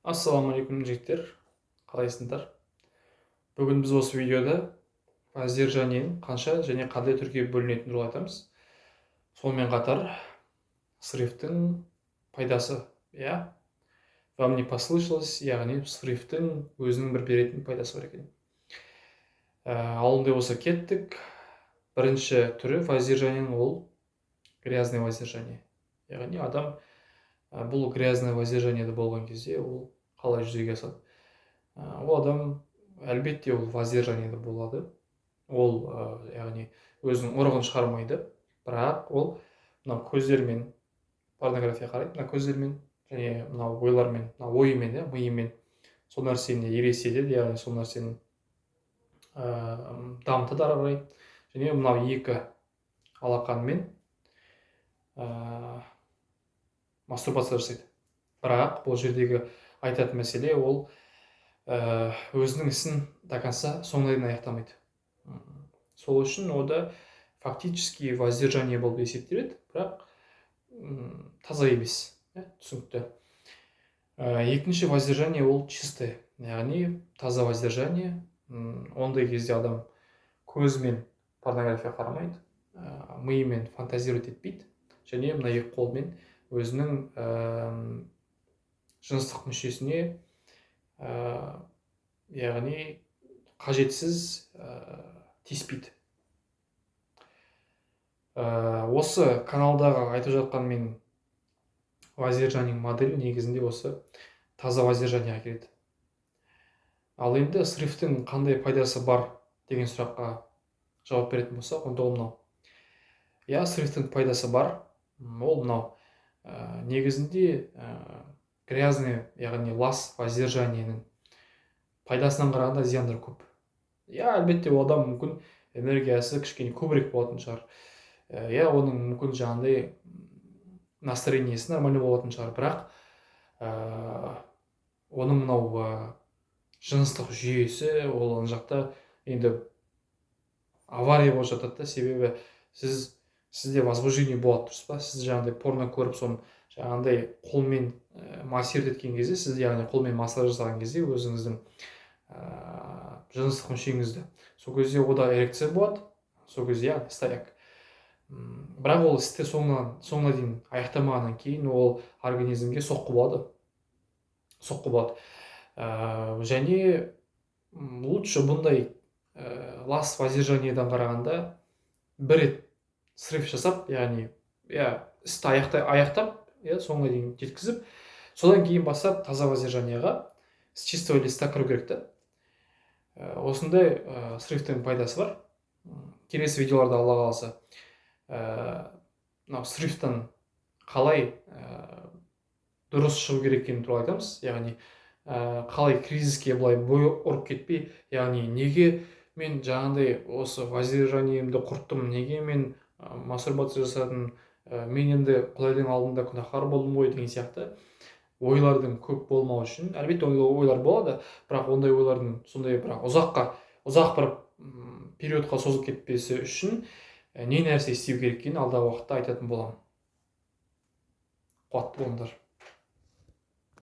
Ассалаумағалейкум, жігіттер, қалайсыңдар? Бүгін біз осы видеода воздержаниенің қанша және қандай түрге бөлінетіні туралы айтамыз. Сонымен қатар срывтың пайдасы, иә, вам не послышалось, яғни срывтың өзінің бір беретін пайдасы бар екен. Ал ондай болса, кеттік. Бірінші түрі воздержаниенің ол грязный воздержание. Яғни адам бұл грязный воздержаниеде болған кезде ол қалай жүзеге асады? Ол адам, әлбетте, ол воздержаниеде болады, ол яғни өзінің ұрығын шығармайды, бірақ ол мынау көздерімен порнография қарайды, мына көздерімен және мынау ойлармен, мына ойымен, иә, миымен сол нәрсені елестетеді, яғни сол нәрсені дамытады ары қарай және мынау екі алақанымен мастурбация жасайды. Бірақ бұл жердегі айтатын мәселе, ол өзінің ісін до конца, соңына дейін аяқтамайды. Сол үшін ода фактически воздержание болып есептеледі, бірақ таза емес, иә, түсінікті. Екінші воздержание ол чистое, яғни таза воздержание. Ондай кезде адам көзімен порнография қарамайды, миымен фантазировать етпейді және мына екі қолмен өзінің жыныстық мүшесіне яғни қажетсіз тиіспейді. Осы каналдағы айтып жатқан мен воздержание моделі негізінде осы таза воздержаниеға келеді. Ал енді срывтың қандай пайдасы бар деген сұраққа жауап беретін болсақ, онда ол мынау, иә, срывтың пайдасы бар. Ол мынау: негізінде грязный, яғни лас воздержаниенің пайдасынан қарағанда зияндары көп. Иә, әлбетте, ол адам мүмкін энергиясы кішкене көбірек болатын шығар, иә, оның мүмкін жаңағындай настроениесі нормальный болатын шығар, бірақ оның мынау жыныстық жүйесі ол ана жақта енді авария болып жатады да. Себебі сізде возбуждение болады, дұрыс па? Сіз жаңағыдай порно көріп, соны жаңағындай қолмен массировать еткен кезде, сіз, яғни қолмен массаж жасаған кезде өзіңіздің жыныстық мүшеңізді, сол кезде ода эрекция болады, сол кезде, яғни стояк. Бірақ ол істі соңына дейін аяқтамағаннан кейін ол организмге соққы болады, соққы болады. Және лучше бұндай лас воздержаниедан қарағанда бір рет срыв жасап, яғни, иә, істі аяқтап, иә, соңына дейін жеткізіп, содан кейін бастап таза воздержанияға с чистого листа кіру керек та. Осындай срывтың пайдасы бар. Келесі видеоларда, Алла қаласа, мынау срывтан қалай дұрыс шығу керек екені туралы айтамыз, яғни қалай кризиске былай бой ұрып кетпей, яғни неге мен жаңағындай осы воздержаниемді құрттым, неге мен мастурбация жасадым, мен енді Құдайдың алдында күнәһар болдым ғой деген сияқты ойлардың көп болмау үшін. Әлбетте, ондай ойлар болады, бірақ ондай ойлардың сондай бірақ ұзақ бір периодқа созылып кетпесі үшін не нәрсе істеу керек екенін алдағы уақытта айтатын боламын. Қуатты болыңдар!